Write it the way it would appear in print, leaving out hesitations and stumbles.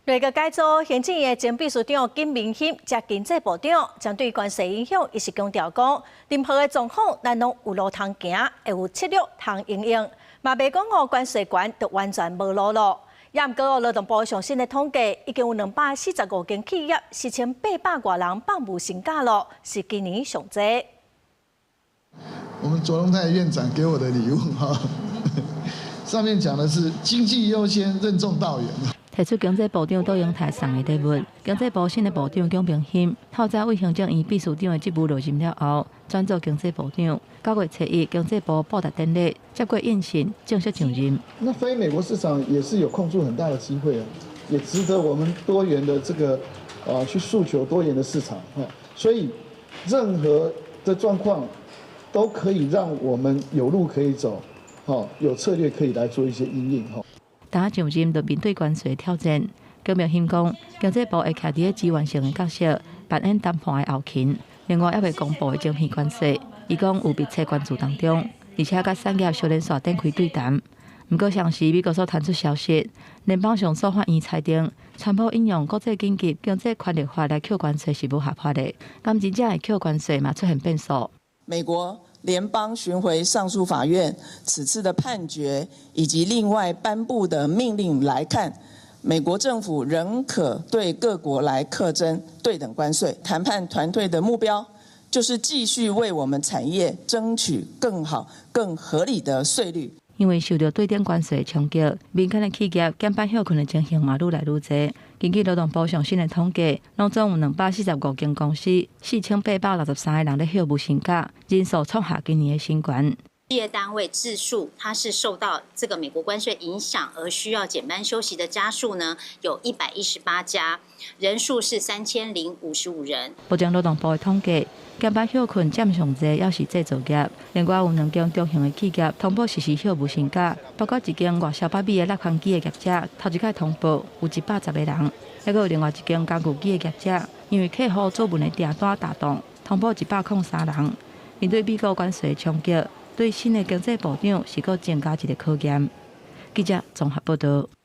內閣改組，行政院前秘書長金明欣兼經濟部長，針對關稅影響，伊是強調講，任何的狀況，咱攏有路通行，會有策略通因應，嘛袂講哦關稅懸就完全無路咯。也毋過勞動部上新的統計，已經有245間企業，4800外人放無薪假咯，是今年上濟。我們卓榮泰院長給我的禮物哈，上面講的是經濟優先，任重道遠。提出經濟部長卓榮泰送的禮物，經濟部新的部長蔣明欣，透早為行政院秘書長的職務落任了後，轉做經濟部長。9月初1，經濟部布達典禮接過印信，正式上任。那非美國市場也是有控住很大的機會啊，也值得我們多元的這個啊去訴求多元的市場啊，所以任何的狀況都可以讓我們有路可以走，有策略可以來做一些因應哈。當上任就面對關稅挑戰，蔣明欣講，經濟部會徛佇咧支援性的角色，扮演談判的後勤。另外，猶未公布的晶片關稅，伊講有密切關注當中，而且佮產業小連線展開對談。毋過，上時美國所傳出消息，聯邦上訴法院裁定，川普引用國際緊急經濟權力法來扣關稅是無合法的。敢真正會扣關稅嘛出現變數。美國聯邦巡迴上訴法院此次的判決以及另外頒布的命令來看，美國政府仍可對各國來課徵對等關稅。談判團隊的目標就是繼續為我們產業爭取更好、更合理的稅率。因為受到對等關稅衝擊，民間的企業減班歇睏的情形嘛愈來愈濟。根據勞動部上新的統計，攏總有245間公司，4863個人咧歇無薪假，人數創下今年的新高。事業單位自述，它是受到這個美國關稅影響而需要減班休息的家數呢，有118家，人數是3055人。目前勞動部的統計，減班歇睏佔上濟，猶是製造業。另外有兩間中型的企業通報實施歇無薪假，包括一間外銷北美的捺空機的業者，頭一擺通報有110個人；猶閣有另外一間工具機的業者，因為客戶做文的訂單大凍，通報103人。面對美國關稅衝擊，對新的經濟部長是閣增加一個考驗。記者綜合報道。